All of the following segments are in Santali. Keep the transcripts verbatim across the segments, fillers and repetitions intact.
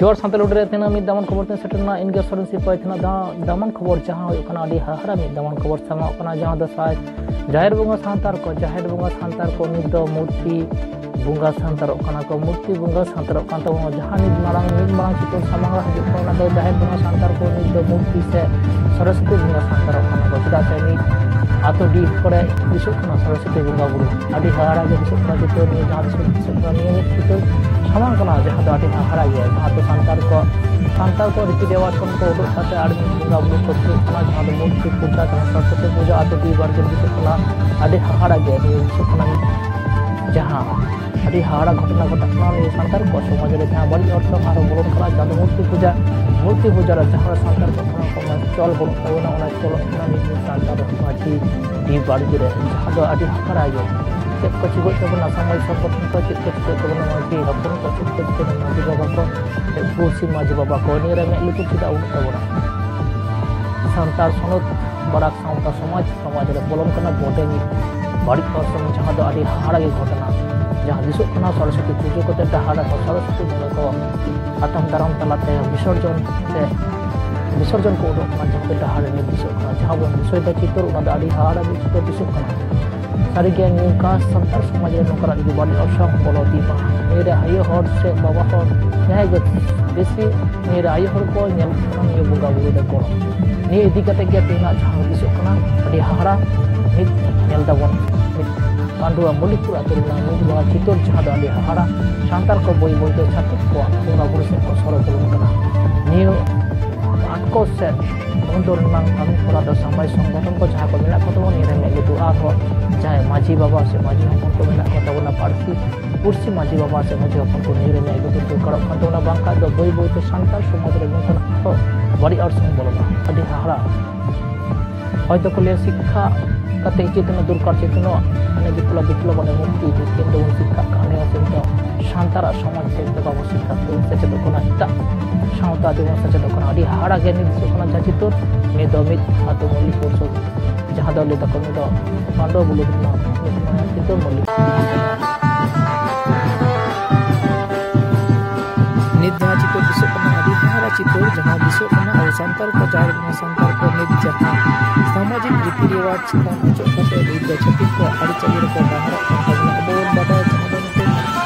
ᱡᱚᱦᱟᱨ ᱥᱟᱱᱛᱟᱲ ᱩᱰᱨᱮ ᱛᱤᱱᱟᱹᱜ ᱢᱤᱫ ᱫᱟᱢᱟᱱ ᱠᱷᱚᱵᱚᱨ ᱛᱮ ᱥᱮᱴᱮᱨ ᱮᱱᱟ, ᱤᱧ ᱜᱮ ᱥᱚᱨᱮᱱ ᱥᱤᱯᱟᱹᱭ ᱛᱤᱱᱟᱹᱜ ᱫᱟ-, ᱫᱟᱢᱟᱱ ᱠᱷᱚᱵᱚᱨ ᱡᱟᱦᱟᱸ ᱦᱩᱭᱩᱜ ᱠᱟᱱᱟ, ᱟᱹᱰᱤ ᱦᱟᱦᱟᱲᱟ ᱢᱤᱫ ᱫᱟᱢᱟᱱ ᱠᱷᱚᱵᱚᱨ ᱥᱟᱢᱟᱜ ᱠᱟᱱᱟ, ᱡᱟᱦᱟᱸ ᱫᱚ ᱥᱟᱭ-, ᱡᱟᱦᱮᱨ ᱵᱚᱸᱜᱟ ᱥᱟᱱᱛᱟᱲ ᱠᱚ, ᱡᱟᱦᱮᱨ ᱵᱚᱸᱜᱟ ᱥᱟᱱᱛᱟᱲ ᱠᱚ ᱱᱤᱛ ᱫᱚ ᱢᱩᱨᱛᱤ ᱵᱚᱸᱜᱟ ᱥᱟᱱᱛᱟᱲᱚᱜ ᱠᱟᱱᱟ ᱠᱚ, ᱢᱩᱨᱛᱤ ᱵᱚᱸᱜᱟ ᱥᱟᱱᱛᱟᱲᱚᱜ ᱠᱟᱱ ᱛᱟᱵᱚᱱᱟ᱾ ᱡᱟᱦᱟᱸ ᱱᱤᱛ ᱢᱟᱨᱟᱝ, ᱢᱤᱫ ᱢᱟᱨᱟᱝ ᱪᱤᱛᱟᱹᱨ ᱥᱟᱢᱟᱝ ᱨᱮ ᱦᱤᱡᱩᱜ ᱠᱟᱱᱟ, ᱚᱱᱟ ᱫᱚ ᱡᱟᱦᱮᱨ ᱵᱚᱸᱜᱟ ᱥᱟᱱᱛᱟᱲ ᱠᱚ ᱱᱤᱛ ᱫᱚ ᱢᱩᱨᱛᱤ ᱥᱮ ᱥᱚᱨᱚᱥᱚᱛᱤ ᱵᱚᱸᱜᱟ ᱥᱟᱱᱛᱟᱲᱚᱜ ᱠᱟᱱᱟ ᱠᱚ, ᱪᱮᱫᱟᱜ ᱥᱮ ᱢᱤᱫ ᱟᱛᱳ ᱰᱤᱦ ᱠᱚᱨᱮ ᱫᱤᱥᱟᱹᱜ ᱠᱟᱱᱟ ᱥᱚᱨᱚᱥᱚᱛᱤ ᱵᱚᱸᱜᱟ ᱵᱩᱨᱩ᱾ ᱟᱹᱰᱤ ᱦᱟᱦᱟᱲᱟ ᱜᱮ ᱫᱤᱥᱟᱹᱜ ᱠᱟᱱᱟ ᱪᱤᱛᱟᱹᱨ, ᱱᱤᱭᱟᱹ ᱡᱟᱦᱟᱸ ᱫᱤᱥᱟᱹᱜ, ᱫᱤᱥᱟᱹᱜ ᱠᱟᱱᱟ, ᱱᱤᱭᱟᱹ ᱢᱤᱫ ᱪᱤᱛᱟᱹᱨ ᱥᱟᱢᱟᱝ ᱠᱟᱱᱟ, ᱡᱟᱦᱟᱸ ᱫᱚ ᱟᱹᱰᱤ ᱦᱟᱦᱟᱲᱟ ᱜᱮᱭᱟ, ᱡᱟᱦᱟᱸ ᱫᱚ ᱥᱟᱱᱛᱟᱲ ᱠᱚ, ᱥᱟᱱᱛᱟᱲ ᱠᱚ ᱨᱤᱛᱤ ᱨᱮᱣᱟᱡᱽ ᱠᱷᱚᱱ ᱠᱚ ᱩᱰᱩᱠ ᱠᱟᱛᱮ ᱟᱨ ᱢᱤᱫ ᱵᱚᱸᱜᱟ ᱵᱩᱨᱩ ᱠᱚ ᱫᱤᱥᱟᱹᱜ ᱠᱟᱱᱟ, ᱡᱟᱦᱟᱸ ᱫᱚ ᱢᱩᱨᱛᱤ ᱯᱩᱡᱟ, ᱡᱟᱦᱟᱸ ᱥᱚᱨᱚᱥᱚᱛᱤ ᱯᱩᱡᱟ, ᱟᱹᱰᱤ ᱵᱟᱨ ᱜᱮ ᱫᱤᱥᱟᱹᱜ ᱠᱟᱱᱟ, ᱟᱹᱰᱤ ᱦᱟᱦᱟᱲᱟ ᱜᱮ ᱫᱤᱥᱟᱹᱜ ᱠᱟᱱᱟ᱾ ᱡᱟᱦᱟᱸ ᱟᱹᱰᱤ ᱦᱟᱦᱟᱲᱟ ᱜᱷᱚᱴᱚᱱᱟ ᱜᱷᱚᱴᱟᱜ ᱠᱟᱱᱟ ᱱᱤᱭᱟᱹ ᱥᱟᱱᱛᱟᱲ ᱠᱚ ᱥᱚᱢᱟᱡᱽ ᱨᱮ, ᱡᱟᱦᱟᱸ ᱵᱟᱹᱲᱤᱡ ᱚᱨᱥᱚᱝ ᱟᱨᱦᱚᱸ ᱵᱚᱞᱚᱱ ᱠᱟᱱᱟ, ᱡᱟᱦᱟᱸ ᱫᱚ ᱢᱩᱨᱛᱤ ᱯᱩᱡᱟ, ᱢᱩᱨᱛᱤ ᱯᱩᱡᱟ ᱨᱮ ᱡᱟᱦᱟᱸ ᱥᱟᱱᱛᱟᱲ ᱠᱚ ᱥᱟᱱᱟᱢ ᱠᱚ ᱪᱚᱞ ᱵᱟᱹᱱᱩᱜ ᱛᱟᱵᱚᱱᱟ, ᱚᱱᱟ ᱪᱚᱞᱚᱜ ᱠᱟᱱᱟ ᱢᱤᱫ ᱢᱤᱫ ᱥᱟᱱᱛᱟᱲ ᱢᱟᱹᱡᱷᱤ ᱰᱤᱦ ᱵᱟᱲᱜᱮ ᱨᱮ, ᱡᱟᱦᱟᱸ ᱫᱚ ᱟᱹᱰᱤ ᱦᱟᱦᱟᱲᱟ ᱜᱮ᱾ ᱪᱮᱫ ᱠᱚ ᱪᱤᱠᱟᱹᱜ ᱛᱟᱵᱚᱱᱟ ᱥᱚᱢᱟᱡᱽ ᱥᱚᱝᱜᱚᱴᱷᱚᱱ ᱠᱚ, ᱪᱮᱫ ᱠᱚ ᱪᱤᱠᱟᱹᱜ ᱛᱟᱵᱚᱱᱟ ᱢᱟᱹᱡᱷᱤ ᱦᱚᱯᱚᱱ ᱠᱚ, ᱪᱮᱫ ᱠᱚ ᱪᱤᱠᱟᱹᱜ ᱛᱟᱵᱚᱱᱟ ᱢᱟᱹᱡᱷᱤ ᱵᱟᱵᱟ ᱠᱚ, ᱯᱩᱲᱥᱤ ᱢᱟᱹᱡᱷᱤ ᱵᱟᱵᱟ ᱠᱚ, ᱱᱤᱭᱟᱹ ᱨᱮ ᱢᱮᱫ ᱞᱩᱛᱩᱨ ᱪᱮᱫᱟᱜ ᱵᱟᱹᱱᱩᱜ ᱛᱟᱵᱚᱱᱟ? ᱥᱟᱱᱛᱟᱲ ᱥᱚᱱᱚᱛ ᱵᱟᱲᱟ ᱥᱟᱶᱛᱟ ᱥᱚᱢᱟᱡᱽ, ᱥᱚᱢᱟᱡᱽ ᱨᱮ ᱵᱚᱞᱚᱱ ᱠᱟᱱᱟ ᱵᱚᱰᱮ ᱢᱤᱫ ᱵᱟᱹᱲᱤᱡ ᱚᱨᱥᱚᱝ, ᱡᱟᱦᱟᱸ ᱫᱚ ᱟᱹᱰᱤ ᱦᱟᱦᱟᱲᱟ ᱜᱮ ᱜᱷᱚᱴᱚᱱᱟ᱾ ᱡᱟᱦᱟᱸ ᱫᱤᱥᱟᱹᱜ ᱠᱟᱱᱟ ᱥᱚᱨᱚᱥᱚᱛᱤ ᱯᱩᱡᱟᱹ ᱠᱟᱛᱮ ᱰᱟᱦᱟᱨ ᱨᱮᱦᱚᱸ ᱥᱚᱨᱚᱥᱚᱛᱤ ᱵᱚᱸᱜᱟ ᱠᱚ ᱟᱛᱟᱝ ᱫᱟᱨᱟᱢ ᱛᱟᱞᱟᱛᱮ ᱵᱤᱥᱚᱨᱡᱚᱱ ᱥᱮ ᱵᱤᱥᱚᱨᱡᱚᱱ ᱠᱚ ᱩᱰᱩᱠ ᱠᱟᱱᱟ, ᱡᱟᱦᱟᱸ ᱫᱚ ᱰᱟᱦᱟᱨ ᱨᱮ ᱱᱤᱛ ᱫᱤᱥᱟᱹᱜ ᱠᱟᱱᱟ᱾ ᱡᱟᱦᱟᱸ ᱵᱚᱱ ᱫᱤᱥᱟᱹᱭᱮᱫᱟ ᱪᱤᱛᱟᱹᱨ, ᱚᱱᱟ ᱫᱚ ᱟᱹᱰᱤ ᱦᱟᱦᱟᱲᱟ ᱜᱮ ᱪᱤᱛᱟᱹᱨ ᱫᱤᱥᱟᱹᱜ ᱠᱟᱱᱟ᱾ ᱥᱟᱹᱨᱤᱜᱮ ᱱᱚᱝᱠᱟ ᱥᱟᱱᱛᱟᱲ ᱥᱚᱢᱟᱡᱽ ᱨᱮ ᱱᱚᱝᱠᱟᱱᱟᱜ ᱡᱩᱫᱤ ᱵᱟᱹᱲᱤᱡ ᱚᱨᱥᱚᱝ ᱵᱚᱞᱚ ᱤᱫᱤᱜ ᱢᱟ, ᱱᱤᱭᱟᱹ ᱨᱮ ᱟᱭᱳ ᱦᱚᱲ ᱥᱮ ᱵᱟᱵᱟ ᱦᱚᱲ ᱡᱟᱦᱟᱸᱭ ᱜᱮ ᱵᱮᱥᱤ ᱱᱤᱭᱟᱹ ᱨᱮ ᱟᱭᱳ ᱦᱚᱲ ᱠᱚ ᱧᱮᱞ ᱠᱟᱱᱟ ᱱᱤᱭᱟᱹ ᱵᱚᱸᱜᱟ ᱵᱩᱨᱩ ᱨᱮ ᱜᱚᱲᱚ᱾ ᱱᱤᱭᱟᱹ ᱤᱫᱤ ᱠᱟᱛᱮ ᱜᱮ ᱛᱮᱦᱮᱧᱟᱜ ᱡᱟᱦᱟᱸ ᱦᱩᱫᱤᱥᱚᱜ ᱠᱟᱱᱟ, ᱟᱹᱰᱤ ᱦᱟᱦᱟᱲᱟ ᱢᱤᱫ ᱧᱮᱞ ᱫᱟᱵᱚᱱ᱾ ᱢᱤᱫ ᱯᱟᱺᱰᱩᱣᱟ ᱢᱚᱞᱞᱤᱠᱯᱩᱨ ᱟᱹᱛᱩ ᱨᱮᱱᱟᱜ ᱢᱤᱫ ᱵᱚᱸᱜᱟ ᱪᱤᱛᱟᱹᱨ, ᱡᱟᱦᱟᱸ ᱫᱚ ᱟᱹᱰᱤ ᱦᱟᱦᱟᱲᱟ᱾ ᱥᱟᱱᱛᱟᱲ ᱠᱚ ᱵᱟᱹᱭ ᱵᱟᱹᱭ ᱛᱮ ᱪᱷᱟᱹᱛᱤᱠ ᱠᱚᱣᱟᱜ ᱵᱚᱸᱜᱟ ᱵᱩᱨᱩ ᱥᱮᱫ ᱠᱚ ᱥᱚᱨᱚ ᱵᱚᱞᱚᱱ ᱠᱟᱱᱟ᱾ ᱱᱤᱭᱟᱹ ᱟᱴᱠᱚ ᱥᱮ ᱵᱚᱱᱫᱚ ᱨᱮᱱᱟᱜ ᱠᱟᱹᱢᱤ ᱦᱚᱨᱟ ᱫᱚ ᱥᱟᱢᱟᱡᱽ ᱥᱚᱝᱜᱚᱴᱷᱚᱱ ᱠᱚ ᱡᱟᱦᱟᱸ ᱠᱚ ᱢᱮᱱᱟᱜ ᱠᱚ ᱛᱟᱵᱚᱱᱟ, ᱱᱤᱭᱟᱹ ᱨᱮ ᱢᱮᱫ ᱞᱩᱛᱩᱨ, ᱟᱨᱦᱚᱸ ᱡᱟᱦᱟᱸᱭ ᱢᱟᱹᱡᱷᱤ ᱵᱟᱵᱟ ᱥᱮ ᱢᱟᱹᱡᱷᱤ ᱦᱚᱯᱚᱱ ᱠᱚ ᱢᱮᱱᱟᱜ ᱠᱚ ᱛᱟᱵᱚᱱᱟ, ᱯᱟᱹᱨᱥᱤ ᱯᱩᱲᱥᱤ ᱢᱟᱹᱡᱷᱤ ᱵᱟᱵᱟ ᱥᱮ ᱢᱟᱹᱡᱷᱤ ᱦᱚᱯᱚᱱ ᱠᱚ ᱱᱤᱭᱟᱹ ᱨᱮ ᱢᱮᱫ ᱞᱩᱛᱩᱨ ᱫᱚᱨᱠᱟᱨᱚᱜ ᱠᱟᱱ ᱛᱟᱵᱚᱱᱟ, ᱵᱟᱝᱠᱷᱟᱱ ᱫᱚ ᱵᱟᱹᱭ ᱵᱟᱹᱭ ᱛᱮ ᱥᱟᱱᱛᱟᱲ ᱥᱚᱢᱟᱡᱽ ᱨᱮ ᱱᱚᱝᱠᱟᱱᱟᱜ ᱟᱨᱦᱚᱸ ᱵᱟᱹᱲᱤᱡ ᱚᱨᱥᱚᱝ ᱵᱚᱞᱚᱱᱟ᱾ ᱟᱹᱰᱤ ᱦᱟᱦᱟᱲᱟ᱾ ᱦᱚᱭᱛᱳ ᱠᱚ ᱞᱟᱹᱭᱟ ᱥᱤᱠᱠᱷᱟ ᱠᱟᱛᱮ ᱪᱮᱛᱱᱟ ᱫᱚᱨᱠᱟᱨ, ᱪᱮᱛᱱᱟ ᱢᱟᱱᱮ ᱵᱤᱯᱞᱚᱵ, ᱵᱤᱯᱞᱚᱵ ᱢᱟᱱᱮ ᱢᱩᱠᱛᱤ, ᱡᱩᱫᱤ ᱠᱤᱱᱛᱩ ᱵᱚᱱ ᱥᱤᱠᱠᱷᱟᱜ ᱠᱟᱱ ᱜᱮᱭᱟ, ᱠᱤᱱᱛᱩ ᱥᱟᱱᱛᱟᱲᱟᱜ ᱥᱚᱢᱟᱡᱽ ᱥᱮᱫ ᱫᱚ ᱵᱟᱵᱚ ᱥᱤᱠᱠᱷᱟ ᱛᱮ ᱥᱮᱪᱮᱫᱚᱜ ᱠᱟᱱᱟ, ᱮᱴᱟᱜ ᱥᱟᱶᱛᱟ ᱛᱮᱵᱚᱱ ᱥᱮᱪᱮᱫᱚᱜ ᱠᱟᱱᱟ᱾ ᱟᱹᱰᱤ ᱦᱟᱦᱟᱲᱟ ᱜᱮ ᱱᱤᱛ ᱫᱤᱥᱟᱹᱜ ᱠᱟᱱᱟ ᱡᱟᱦᱟᱸ ᱪᱤᱛᱟᱹᱨ, ᱱᱤᱭᱟᱹ ᱫᱚ ᱢᱤᱫ ᱟᱹᱛᱩ ᱢᱚᱞᱞᱤᱠ ᱯᱚᱨᱥᱚᱫ, ᱡᱟᱦᱟᱸ ᱫᱚ ᱞᱟᱹᱭ ᱫᱟᱠᱚ ᱱᱩᱭ ᱫᱚ ᱯᱟᱺᱰᱩᱣᱟ ᱵᱚᱞᱮ ᱢᱤᱫ ᱢᱟᱨᱟᱝ ᱪᱤᱛᱟᱹᱨ ᱢᱚᱞᱞᱤᱠ᱾ ᱱᱤᱛ ᱡᱟᱦᱟᱸ ᱪᱤᱛᱟᱹᱨ ᱫᱤᱥᱟᱹᱜ ᱠᱟᱱᱟ, ᱟᱹᱰᱤ ᱦᱟᱦᱟᱲᱟ ᱪᱤᱛᱟᱹᱨ, ᱡᱟᱦᱟᱸ ᱫᱤᱥᱟᱹᱜ ᱠᱟᱱᱟ ᱟᱵᱚ ᱥᱟᱱᱛᱟᱲ ᱠᱚ, ᱡᱟᱦᱟᱸ ᱥᱟᱱᱛᱟᱲ ᱠᱚ ᱱᱤᱛ ᱡᱟᱦᱟᱸ ᱥᱟᱢᱟᱡᱤᱠ ᱨᱤᱛᱤ ᱨᱮᱣᱟᱡᱽ ᱠᱷᱚᱱ ᱚᱪᱚᱜ ᱠᱟᱛᱮ ᱱᱤᱛ ᱫᱚ ᱪᱷᱟᱹᱛᱤᱠ ᱠᱚᱣᱟᱜ ᱟᱹᱨᱤᱪᱟᱹᱞᱤ ᱨᱮᱠᱚ ᱰᱟᱦᱟᱨᱟᱜ ᱠᱟᱱ ᱛᱟᱵᱚᱱᱟ᱾ ᱟᱵᱚ ᱵᱚᱱ ᱵᱟᱰᱟᱭᱟ ᱡᱟᱦᱟᱸ ᱫᱚ ᱢᱤᱫᱴᱮᱱ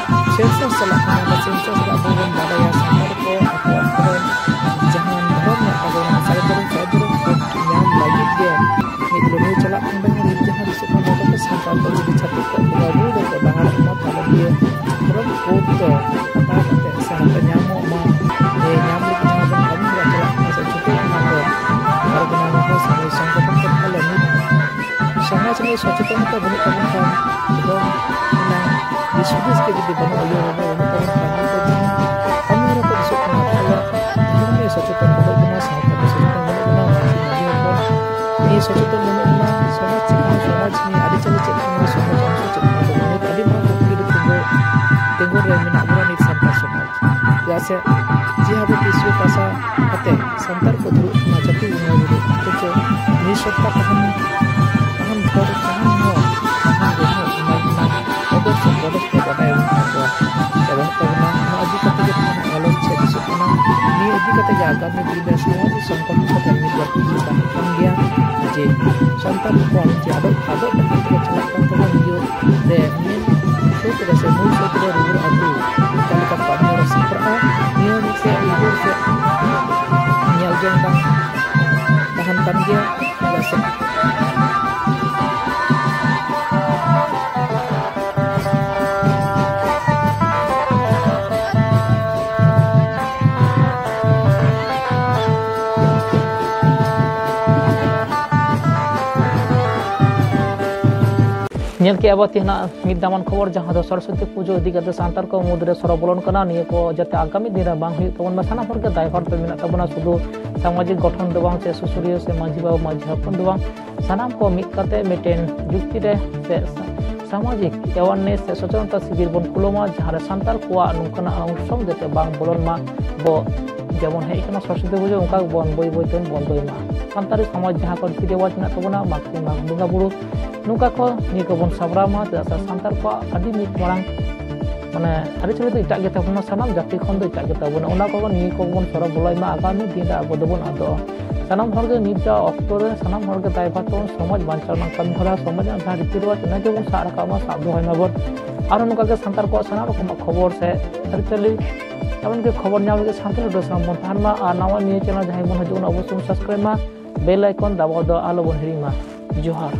ᱥᱮᱱᱥᱟᱥ ᱪᱟᱞᱟᱜ ᱠᱟᱱᱟ, ᱚᱱᱟ ᱥᱮᱱᱥᱟᱥ ᱨᱮ ᱟᱵᱚ ᱵᱚᱱ ᱵᱟᱰᱟᱭᱟ ᱥᱟᱱᱛᱟᱲ ᱠᱚ ᱟᱠᱚᱣᱟᱜ ᱫᱷᱚᱨᱚᱢ, ᱡᱟᱦᱟᱸ ᱫᱷᱚᱨᱚᱢ ᱢᱮᱱᱟᱜ ᱛᱟᱵᱚᱱᱟ, ᱥᱟᱹᱨᱤ ᱫᱷᱚᱨᱚᱢ, ᱥᱟᱹᱨᱤ ᱫᱷᱚᱨᱚᱢ ᱠᱚ ᱧᱟᱢ ᱞᱟᱹᱜᱤᱫ ᱜᱮ ᱢᱤᱫ ᱞᱟᱹᱲᱦᱟᱹᱭ ᱪᱟᱞᱟᱜ ᱠᱟᱱ ᱛᱟᱵᱚᱱᱟ᱾ ᱱᱤᱛ ᱡᱟᱦᱟᱸ ᱫᱤᱥᱟᱹᱜ ᱠᱟᱱᱟ, ᱱᱚᱣᱟ ᱫᱚ ᱥᱟᱱᱛᱟᱲ ᱠᱚ ᱡᱩᱫᱤ ᱪᱷᱟᱹᱛᱤᱠ ᱠᱚ ᱵᱚᱸᱜᱟ ᱵᱩᱨᱩ ᱨᱮᱠᱚ ᱰᱟᱦᱟᱨᱟᱜ ᱠᱟᱱᱟ, ᱛᱟᱦᱞᱮ ᱱᱤᱭᱟᱹ ᱫᱷᱚᱨᱚᱢ ᱠᱳᱰ ᱫᱚ ᱦᱟᱛᱟᱣ ᱠᱟᱛᱮ ᱥᱮ ᱦᱟᱛᱟᱣ ᱧᱟᱢᱚᱜ ᱢᱟ, ᱮ, ᱧᱟᱢ ᱞᱟᱹᱜᱤᱫ ᱡᱟᱦᱟᱸ ᱵᱚᱱ ᱠᱟᱹᱢᱤ ᱦᱚᱨᱟ ᱪᱟᱞᱟᱜ ᱠᱟᱱᱟ ᱥᱮ ᱪᱷᱩᱴᱟᱹᱣ ᱠᱟᱱᱟ ᱠᱚ, ᱟᱨ ᱚᱱᱟ ᱨᱮᱦᱚᱸ ᱥᱚᱢᱟᱡᱽ ᱥᱚᱝᱜᱚᱴᱷᱚᱱ ᱠᱚ ᱛᱟᱦᱞᱮ ᱱᱤᱛ ᱥᱚᱢᱟᱡᱽ ᱨᱮ ᱥᱚᱪᱮᱛᱚᱱᱚᱛᱟ ᱵᱟᱹᱱᱩᱜ ᱛᱟᱵᱚᱱ ᱠᱷᱟᱱ ᱮᱵᱚᱝ ᱚᱱᱟ ᱫᱤᱥ ᱦᱩᱫᱤᱥ ᱜᱮ ᱡᱩᱫᱤ ᱵᱟᱹᱱᱩᱜ, ᱩᱭᱦᱟᱹᱨ ᱵᱷᱟᱵᱽᱱᱟ ᱵᱟᱹᱱᱩᱜ ᱛᱟᱵᱚᱱ ᱠᱷᱟᱱ, ᱱᱤᱛ ᱫᱚ ᱡᱟᱦᱟᱸ ᱠᱟᱹᱢᱤ ᱦᱚᱨᱟ ᱠᱚ ᱫᱤᱥᱟᱹᱜ ᱠᱟᱱᱟ, ᱟᱵᱚᱣᱟᱜ ᱫᱷᱚᱨᱚᱢ ᱨᱮ ᱥᱚᱪᱮᱛᱚᱱ ᱵᱟᱹᱱᱩᱜ ᱵᱚᱱᱟ, ᱥᱟᱶᱛᱟ ᱨᱮ ᱥᱚᱪᱮᱛᱚᱱ ᱵᱟᱹᱱᱩᱜ ᱵᱚᱱᱟ, ᱢᱟᱹᱡᱷᱤ ᱢᱟᱹᱡᱷᱤ ᱦᱚᱯᱚᱱ ᱱᱤᱭᱟᱹ ᱥᱚᱪᱮᱛᱚᱱ ᱵᱟᱹᱱᱩᱜ ᱵᱚᱱᱟ, ᱥᱚᱢᱟᱡᱽ ᱪᱮᱫ ᱠᱟᱱᱟ, ᱥᱚᱢᱟᱡᱽ ᱱᱤᱭᱟᱹ ᱟᱹᱨᱤᱪᱟᱹᱞᱤ ᱪᱮᱫ ᱠᱟᱱᱟ, ᱥᱚᱢᱟᱡᱽ ᱚᱝᱥᱚ ᱪᱮᱫ ᱠᱟᱱᱟ, ᱱᱤᱛ ᱟᱹᱰᱤ ᱢᱟᱨᱟᱝ ᱠᱩᱠᱞᱤ ᱨᱮ ᱛᱤᱸᱜᱩ, ᱛᱤᱸᱜᱩ ᱨᱮ ᱢᱮᱱᱟᱜ ᱵᱚᱱᱟ ᱱᱤᱛ ᱥᱟᱱᱛᱟᱲ ᱥᱚᱢᱟᱡᱽ᱾ ᱪᱮᱫᱟᱜ ᱥᱮ ᱡᱮ ᱟᱵᱚ ᱠᱤᱥᱩ ᱯᱟᱥᱟ ᱠᱟᱛᱮ ᱥᱟᱱᱛᱟᱲ ᱠᱚ ᱫᱩᱲᱩᱵ ᱠᱟᱱᱟ ᱡᱟᱹᱛᱤ ᱵᱚᱸᱜᱟ ᱵᱩᱨᱩ, ᱚᱛᱷᱚᱪᱚ ᱱᱤᱥᱚᱛᱛᱟ ᱛᱟᱦᱮᱱ, ᱛᱟᱦᱮᱱ ᱵᱷᱚᱨ ᱛᱟᱦᱮᱱ ᱦᱚᱸ, ᱛᱟᱦᱮᱱ ᱨᱮᱦᱚᱸ ᱚᱱᱟ ᱨᱮᱱᱟᱜ ᱚᱫᱚᱨ ᱥᱮ ᱵᱚᱫᱚᱥ ᱠᱚ ᱵᱟᱰᱟᱭ ᱵᱟᱹᱱᱩᱜ ᱛᱟᱠᱚᱣᱟ᱾ ᱪᱟᱵᱟ ᱛᱟᱵᱚᱱᱟ᱾ ᱱᱚᱣᱟ ᱤᱫᱤ ᱠᱟᱛᱮ ᱜᱮ ᱛᱮᱦᱮᱧᱟᱜ ᱜᱟᱞᱚᱪ ᱪᱮᱫ ᱫᱤᱥᱟᱹᱜ ᱠᱟᱱᱟ? ᱱᱤᱭᱟᱹ ᱤᱫᱤ ᱠᱟᱛᱮ ᱜᱮ ᱟᱜᱟᱢᱤ ᱫᱤᱱ ᱨᱮ ᱥᱚᱢᱟᱡᱽ ᱥᱚᱝᱜᱚᱴᱷᱚᱱ ᱠᱚ ᱴᱷᱮᱱ ᱢᱤᱫ ᱵᱟᱨ ᱠᱩᱠᱞᱤ ᱛᱟᱦᱮᱸ ᱠᱟᱱ ᱜᱮᱭᱟ ᱡᱮ ᱥᱟᱱᱛᱟᱲ ᱦᱚᱯᱚᱱ ᱡᱮ ᱟᱫᱚᱜ, ᱟᱫᱚᱜ ᱰᱟᱦᱟᱨ ᱛᱮᱠᱚ ᱪᱟᱞᱟᱜ ᱠᱟᱱ ᱛᱟᱵᱚᱱ, ᱱᱤᱭᱟᱹ ᱨᱮ ᱢᱮᱱ ᱥᱳᱪ ᱨᱮ ᱥᱮ ᱢᱩᱞ ᱥᱳᱪ ᱨᱮ ᱨᱩᱣᱟᱹᱲ ᱟᱹᱜᱩ ᱚᱠᱟ ᱞᱮᱠᱟ ᱠᱟᱹᱢᱤ ᱦᱚᱨᱟ ᱥᱟᱯᱲᱟᱜᱼᱟ, ᱱᱤᱭᱟᱹ ᱢᱤᱫᱴᱮᱱ ᱩᱭᱦᱟᱹᱨ ᱥᱮ ᱧᱮᱞ ᱡᱚᱝ ᱵᱟᱝ ᱛᱟᱦᱮᱱ ᱠᱟᱱ ᱜᱮᱭᱟ᱾ ᱪᱮᱫᱟᱜ ᱥᱮ ᱧᱮᱞ ᱠᱮᱜᱼᱟ ᱵᱚ ᱛᱮᱦᱮᱧᱟᱜ ᱢᱤᱫ ᱫᱟᱢᱟᱱ ᱠᱷᱚᱵᱚᱨ, ᱡᱟᱦᱟᱸ ᱫᱚ ᱥᱚᱨᱚᱥᱚᱛᱤ ᱯᱩᱡᱟᱹ ᱤᱫᱤ ᱠᱟᱛᱮ ᱥᱟᱱᱛᱟᱲ ᱠᱚ ᱢᱩᱫᱽᱨᱮ ᱥᱚᱨᱚ ᱵᱚᱞᱚᱱ ᱠᱟᱱᱟ᱾ ᱱᱤᱭᱟᱹ ᱠᱚ ᱡᱟᱛᱮ ᱟᱜᱟᱢᱤ ᱫᱤᱱ ᱨᱮ ᱵᱟᱝ ᱦᱩᱭᱩᱜ ᱛᱟᱵᱚᱱ ᱢᱟ, ᱥᱟᱱᱟᱢ ᱦᱚᱲ ᱜᱮ ᱫᱟᱭᱵᱷᱟᱨ ᱫᱚ ᱢᱮᱱᱟᱜ ᱛᱟᱵᱚᱱᱟ᱾ ᱥᱩᱫᱷᱩ ᱥᱟᱢᱟᱡᱤᱠ ᱜᱚᱴᱷᱚᱱ ᱫᱚ ᱵᱟᱝ, ᱥᱮ ᱥᱩᱥᱩᱨᱤᱭᱟᱹ ᱥᱮ ᱢᱟᱹᱡᱷᱤ ᱵᱟᱵᱟ, ᱢᱟᱹᱡᱷᱤ ᱦᱚᱯᱚᱱ ᱫᱚ ᱵᱟᱝ, ᱥᱟᱱᱟᱢ ᱠᱚ ᱢᱤᱫ ᱠᱟᱛᱮ ᱢᱤᱫᱴᱮᱱ ᱡᱩᱠᱛᱤ ᱨᱮ ᱥᱮ ᱥᱟ-, ᱥᱟᱢᱟᱡᱤᱠ awareness ᱥᱮ ᱥᱚᱪᱮᱛᱚᱱᱚᱛᱟ ᱥᱤᱵᱤᱨ ᱵᱚᱱ ᱠᱷᱩᱞᱟᱹᱣ ᱢᱟ, ᱡᱟᱦᱟᱸ ᱨᱮ ᱥᱟᱱᱛᱟᱲ ᱠᱚᱣᱟᱜ ᱱᱚᱝᱠᱟᱱᱟᱜ ᱚᱨᱥᱚᱝ ᱡᱟᱛᱮ ᱵᱟᱝ ᱵᱚᱞᱚᱱ ᱢᱟ᱾ ᱵᱚ ᱡᱮᱢᱚᱱ ᱦᱮᱡ ᱟᱠᱟᱱᱟ ᱥᱚᱨᱚᱥᱚᱛᱤ ᱯᱩᱡᱟᱹ, ᱚᱱᱠᱟ ᱜᱮᱵᱚᱱ ᱵᱟᱹᱭ ᱵᱟᱹᱭ ᱛᱮᱵᱚᱱ ᱵᱚᱱᱫᱚᱭ ᱢᱟ᱾ ᱥᱟᱱᱛᱟᱲᱤ ᱥᱚᱢᱟᱡᱽ ᱡᱟᱦᱟᱸ ᱠᱚ ᱨᱤᱛᱤ ᱨᱮᱣᱟᱡᱽ ᱢᱮᱱᱟᱜ ᱛᱟᱵᱚᱱᱟ, ᱢᱟᱜᱽ ᱥᱤᱢ ᱢᱟᱜᱽ ᱵᱚᱸᱜᱟ ᱵᱩᱨᱩ, ᱱᱚᱝᱠᱟ ᱠᱚ ᱱᱤᱭᱟᱹ ᱠᱚᱵᱚᱱ ᱥᱟᱯᱲᱟᱣ ᱢᱟ, ᱪᱮᱫᱟᱜ ᱥᱮ ᱥᱟᱱᱛᱟᱲ ᱠᱚᱣᱟᱜ ᱟᱹᱰᱤ ᱢᱤᱫ ᱢᱟᱨᱟᱝ ᱢᱟᱱᱮ ᱟᱹᱨᱤᱪᱟᱹᱞᱤ ᱫᱚ ᱮᱴᱟᱜ ᱜᱮᱛᱟ ᱵᱚᱱᱟ, ᱥᱟᱱᱟᱢ ᱡᱟᱹᱛᱤ ᱠᱷᱚᱱ ᱫᱚ ᱮᱴᱟᱜ ᱜᱮᱛᱟ ᱵᱚᱱᱟ᱾ ᱚᱱᱟ ᱠᱚ ᱱᱤᱭᱟᱹ ᱠᱚᱵᱚᱱ ᱥᱚᱨᱚᱜ ᱵᱚᱞᱚᱭ ᱢᱟ, ᱟᱜᱟᱢᱤ ᱫᱤᱱ ᱨᱮ ᱟᱵᱚ ᱫᱚᱵᱚᱱ ᱟᱫᱚᱜᱼᱟ᱾ ᱥᱟᱱᱟᱢ ᱦᱚᱲ ᱜᱮ ᱱᱤᱛᱟᱜ ᱚᱠᱛᱚ ᱨᱮ ᱥᱟᱱᱟᱢ ᱦᱚᱲ ᱜᱮ ᱫᱟᱭᱵᱷᱟᱨ ᱛᱟᱵᱚᱱ ᱥᱚᱢᱟᱡᱽ ᱵᱟᱧᱪᱟᱣ ᱨᱮᱱᱟᱜ ᱠᱟᱹᱢᱤ ᱦᱚᱨᱟ, ᱥᱚᱢᱟᱡᱽ ᱨᱮᱱᱟᱜ ᱡᱟᱦᱟᱸ ᱨᱤᱛᱤ ᱨᱮᱣᱟᱡᱽ, ᱚᱱᱟ ᱜᱮᱵᱚᱱ ᱥᱟᱵ ᱨᱟᱠᱟᱵ ᱢᱟ, ᱥᱟᱵ ᱫᱚᱦᱚᱭ ᱢᱟᱵᱚᱱ᱾ ᱟᱨᱦᱚᱸ ᱱᱚᱝᱠᱟ ᱜᱮ ᱥᱟᱱᱛᱟᱲ ᱠᱚᱣᱟᱜ ᱥᱟᱱᱟᱢ ᱨᱚᱠᱚᱢᱟᱜ ᱠᱷᱚᱵᱚᱨ ᱥᱮ ᱟᱹᱨᱤᱪᱟᱹᱞᱤ ᱮᱢᱚᱱᱠᱤ ᱠᱷᱚᱵᱚᱨ ᱧᱟᱢ ᱞᱟᱹᱜᱤᱫ ᱥᱟᱱᱛᱟᱲ ᱨᱮᱰᱤᱭᱳ ᱥᱟᱶ ᱵᱚᱱ ᱛᱟᱦᱮᱱ ᱢᱟ ᱟᱨ ᱱᱟᱣᱟ ᱱᱤᱭᱟᱹ ᱪᱮᱱᱮᱞ ᱡᱟᱦᱟᱸᱭ ᱵᱚᱱ ᱦᱤᱡᱩᱜ ᱠᱟᱱᱟ ᱚᱵᱚᱥᱥᱳᱭ ᱵᱚᱱ ᱥᱟᱵᱥᱠᱨᱟᱭᱤᱵ ᱢᱟ, ᱵᱮᱞ ᱟᱭᱠᱚᱱ ᱫᱟᱵᱟᱣ ᱫᱚ ᱟᱞᱚ ᱵᱚᱱ ᱦᱤᱲᱤᱧ ᱢᱟ᱾ ᱡᱚᱦᱟᱨ᱾